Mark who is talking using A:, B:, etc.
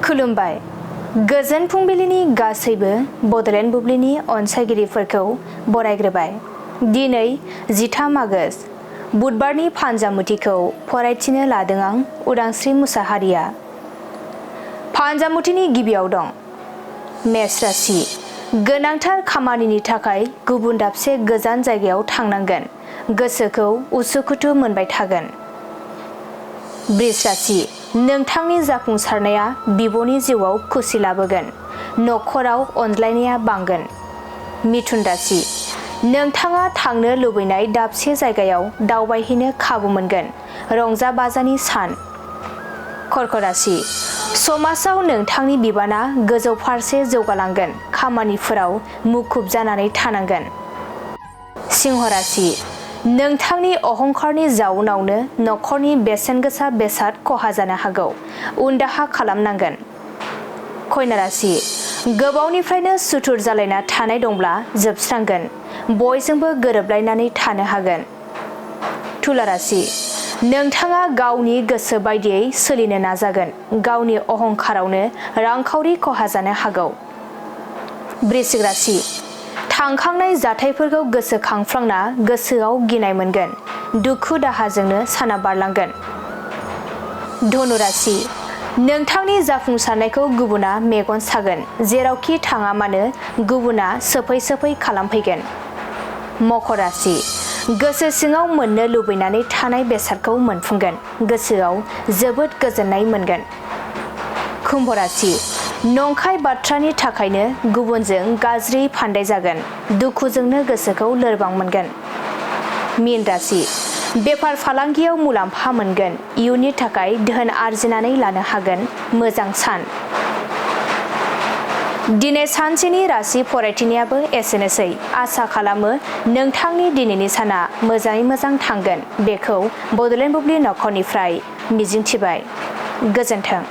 A: खुलुमबाय। गोजोन फुंबिलिनि गासैबो बड'लेण्ड बुब्लिनि अनसायगिरिफोरखौ बरायग्रोबाय। दिनै 13 आगस्त बुधबारनि फानजामुथिखौ फरायथिनो लादों आं उदांस्रि मुसाहारिया। फानजामुथिनि गिबियाव दं मेष राशि। गोनांथार खामानिनि थाखाय गुबुन दाबसे गोजान जायगायाव थांनांगोन। गोसोखौ उसुखुथु मोनबाय थागोन। वृष राशि। नोंथांनि जाफुंसारनाया बिब'नि जिउआव खुसि लाबोगोन। नखराव अनज्लायनाया बांगोन। मिथुन राशि। नोंथाङा थांनो लुबैनाय दाबसे जायगायाव दावबायहैनो खाबु मोनगोन। रंजा बाजानि सान। कर्क राशि। समाजाव नोंथांनि बिबाना गोजौ फारसे जौगालांगोन। खामानिफोराव मुखुब जानानै थानांगोन। सिंह राशि। नोंथांनि अहंखारनि जाउनावनो नखरनि बेसेन गोसा बेसाद खहा जानो हागौ। उनदाहा खालामनांगोन। कन्या राशि। गोबावनिफ्रायनो सुथुर जालायना थानाय दंब्ला जोबस्रांगोन। बयजोंबो गोरोबलायनानै थानो हागोन। तुला राशि। नोंथाङा गावनि गोसो बायदियै सोलिनो नाजागोन। गावनि अहंखारावनो रांखावरि खहा जानो हागौ। वृश्चिक राशि। थांखांनाय जाथायफोरखौ गोसोखांफ्लांना गोसोआव गिनाय मोनगोन। दुखु दाहाजोंनो साना बारलांगोन। धनु राशि। नोंथांनि जाफुंसारनायखौ गुबुना मेगन सागोन। जेरावखि थाङा मानो गुबुना सोफै खालामफैगोन। मकर राशि। गोसो सिङाव मोननो लुबैनानै थानाय बेसादखौ मोनफुंगोन। गोसोआव जोबोद गोजोननाय मोनगोन। कुम्भ राशि। नंखाय बाथ्रानि थाखायनो गुबुनजों गाज्रि फान्दाय जागोन। दुखुजोंनो गोसोखौ लोरबां मोनगोन। मीन राशि। बेफार फालांगियाव मुलाम्फा मोनगोन। इयुननि थाखाय धोन आरजिनानै लानो हागोन। मोजां सान। दिनै सानसेनि राशि फरायथिनायाबो एसेनोसै। आसा खालामो नोंथांनि दिनैनि साना मोजाङै मोजां थांगोन। बेखौ बड'लेण्ड बुब्लि नखरनिफ्राय मिजिंथिबाय। गोजोन्थों।